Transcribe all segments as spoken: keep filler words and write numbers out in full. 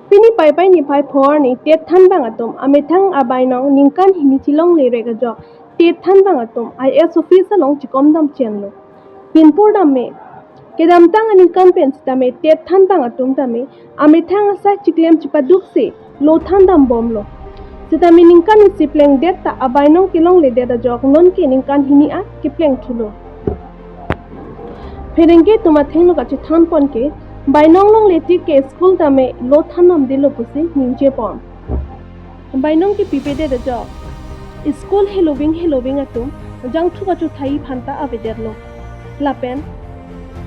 Pini Paipai niphai pho arni TET thanbang atum amethang abainong ningkan hini chelongle rek ajok TET thanbang atum IAS office along chekom dam chenlo. Pinpur dam me, kedamtang aningkan pen sitame TET thanbang atum tame amethang asai chiklem chipaduk si lo than dam bomlo. Sitame ningkan isi plengdet ta abainong kelongledet ajok nonke ningkan hini an kepleng thulo. Pherangke atum athengno kachethan pon ke, bainong longle tik ke school tame lo than namdelo pusi ningje pon. Bainong kepipedet ajok, school heloving heloving atum jangthu kachothai aphan ta avedetlo. Lapen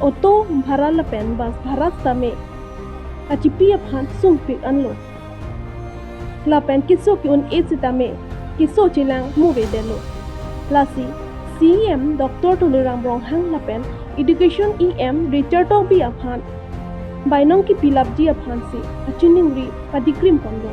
auto bhara lapen bus bhara sitame achipi aphan sungpik anlo. Lapen keso ke-un-e sitame keso chelang muvedetlo. Lasi CEM Doctor Tuliram Ronghang lapen Education EM Richard Tokbi aphan bainong kepilapji aphansi achiningri padikrim ponlo.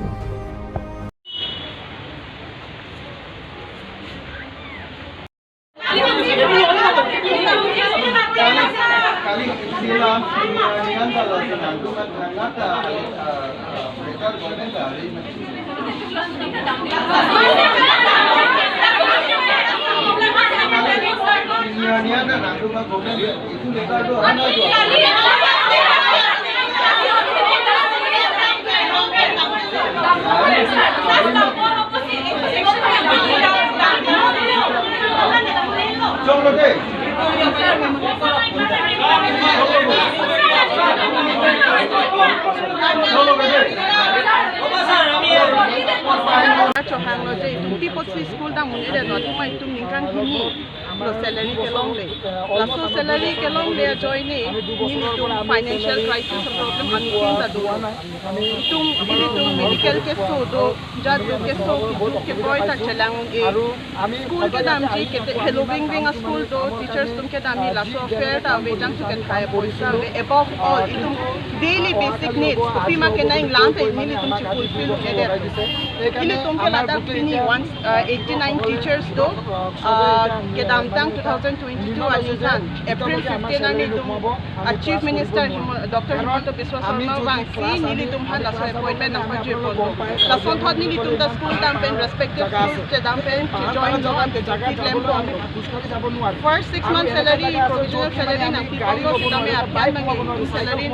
Chohanglo je itum pi apotsi school dam un-edet, athema itum ningkan hini lo salary kelongle. Laso salary kelongle ajoine nelitum financial crisis problem aningkan ta do. Itum, ilitum medical keso do, jat do, keso keduk keboi ta chelang un-e. School kedamji ke heloving ving a-school do, teachers atum kedamji laso fare ta ave, jangthu kethai poisa ave. Above all, itum daily basic needs, kopima kenanglang ta nelitum chefulfill un-edet. Ilitum ke ladak pini one, uh, eighty-nine teachers do, uh, kedamtang two thousand twenty-two aningkan April fifteen arni itum, uh, Chief Minister Himo-, Doctor Himanta Biswa Sarma vangsi nelitum aphan laso appointment nangpajir ponlo. Lasonthot nelitum ta school dam pen respective schools chedam pen chejoin do, keklem pon. First six months salary, provisional salary nangpi ponlo, sitame aphan nang salary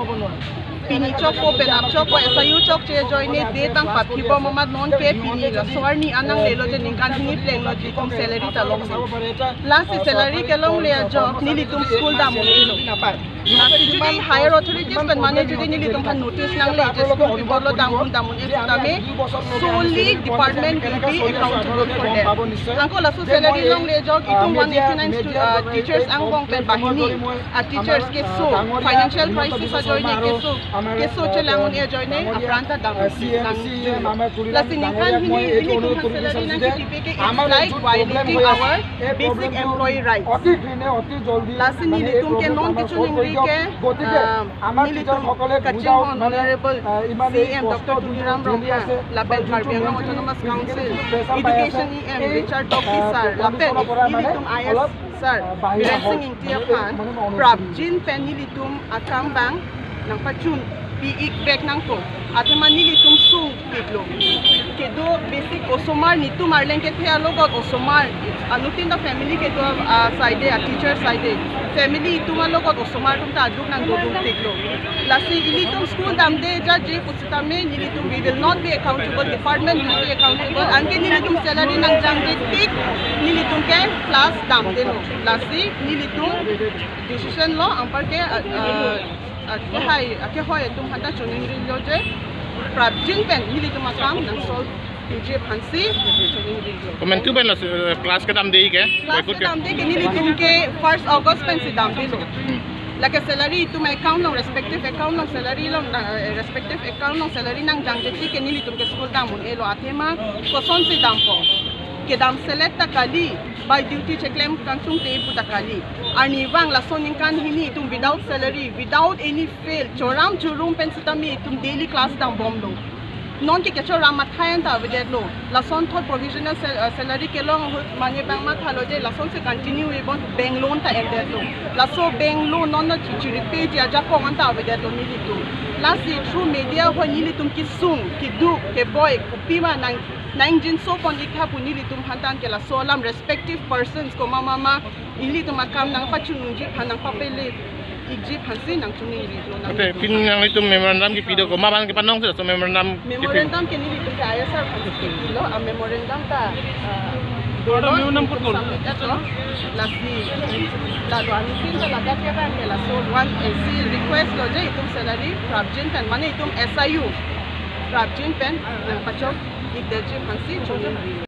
pini chokpo, penap chokpo, S I U chokche ajoine det nangpapi bom amat nonke pini laso arni an nanglelo je ningkan hini plenglo je itum salary ta longle. Lasi salary kelongle ajok nelitum school dam un-elo. Lasi jodi higher authorities pen mane jodi nelitum aphan notice nangle je school pibor lo dam un dam un-e sitame solely department will be accountable for them. Anke laso salary longle ajok itum one eighty-nine stu-, uh, teachers angbong pen banghini a-teachers keso, financial crisis ajoine keso, keso chelang un-e ajoine apran ta dam nang. Lasi ningkan hini ilitum aphan salary nangkepipe ke it's like violating our basic employee rights. Lasi nelitum ke non kechiningri ke, um, nelitum kachinghon Honorable CEM Doctor Tuliram Ronghang, lapen Karbi Anglong Autonomous Council Education EM Richard Tokbi sir, lapen nelitum IAS sir Biren Singh Ingti aphan prapjin pen nelitum akam abang nangpachunpi-ik vek nangpo. Athema nelitum sungpiklo. Kedo basic osomar, netum arleng kethe alogot osomar, anuttin ta family kedo, ah, side, ah, teacher side, family itum alogot osomar atum ta aduk nangdodun tiklo. Lasi ilitum school damde jaje pusitame nelitum, we will not be accountable, department will be accountable. Anke nelitum salary nangjangje tik nelitum ke class damdelo. Lasi nelitum decision lo, anparke, ah, ah, ah, kehai, ah, kehoi atum aphan ta chiningrilo je prapjin pen nelitum akam nang solve piji aphansi chiningrilo. Komantu pen la, eh, class kedamde ke? Class kedamde ke nelitum ke first August pensi damdelo. Lake salary itum account along, respective account along salary along, eh, respective account along salary nangjangje tik ke nelitum ke school dam un-elo. Athema kosonsi dampo? Kedam selet ta kali, by duty cheklem kangsung te pu ta kali. Arnivang laso ningkan hini itum without salary, without any fail, choram chorum pen sitame itum daily class dambomlo. Non ke kechor ram matha an ta avedetlo. Lason thot provisional sal-, uh, salary kelong ahut mane bang mathalo je lason si continue ibon bank loan ta endetlo. Laso bank loan non na chichiri pe ji ajakong an ta avedetlo nelitum. Lasi through media ho nelitum kesung, keduk, keboi, kopima nang, nang jinso pon ik tha pu nelitum aphan tang ke laso alam respective persons ko mama ma ilitum akam nangpachunungji aphan nangpapele ikji aphan si nangchuningri lo nang. Ante pini nanglitum memorandum kipi do ko, ma abang kepanong si laso memorandum kipi? Memorandum ke nelitum ke I S R aphan si kipilo, a memorandum ta, ah, Order memorandum put kolo. Submit lo. Lasi, lalo anuttin ta ladak ke kan ke laso one A C request lo je itum salary prapjin pen, mane itum S I U prapjin pen, ah, pachok ikdetji aphan si chuningri.